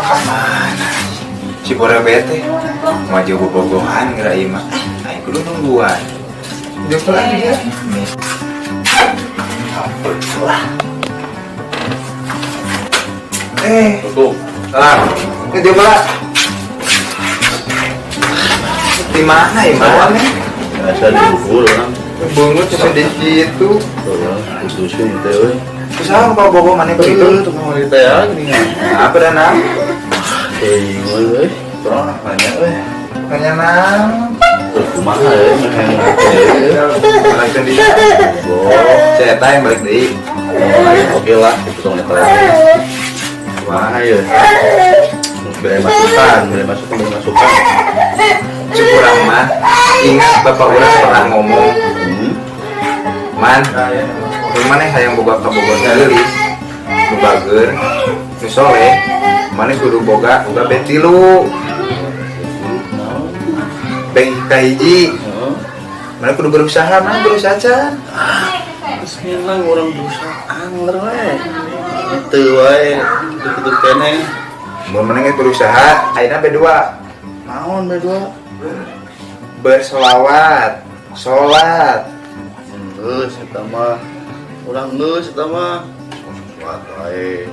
Kamana si Bora bete maju bobogohan geura ieu mah. Aing kudu nungguan. Jumpa lagi ya. Nih. Lah. Eh, Tuh. Ah, ini coba lah. Di mana ya, mana? Biasa diukur orang. Bungut sampai di situ. Tuh, putusin teh euy. Terus apa kau bogo mana begitu? Tuh, tukang wanita ya gini. Apa dah nam? Teuing euy. Kurang nanya euy. Nanya nam. Terus kumaha euy meh Balik deui. Oh, Saya yang balik deui. oke lah, itu tukang wanita lagi. Kumaha ya? Beri masukan, beri masukan, beri masukan. Cek urang mah. Ingat bapak urang pernah ngomong, "Man, mun maneh hayang boga kabogoh geulis, nu bager, nu soleh, maneh kudu boga boga B tilu." B kahiji, maneh kudu berusaha, maneh berusaha can? Terus ngilang orang berusaha angler we. Itu wae, itu keneh. Mun maneh geus berusaha, ayeuna B2. Naon B2? Bersolawat, sholat. Geus eta mah. Urang geus eta mah. Sok salat wae.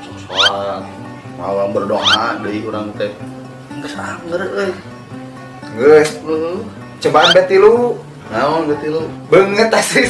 Sok salat. Malam berdoa deui urang teh. Geus angger euy. Geus, Heeh. cobaan B3. Naon B3? Beungeut asli.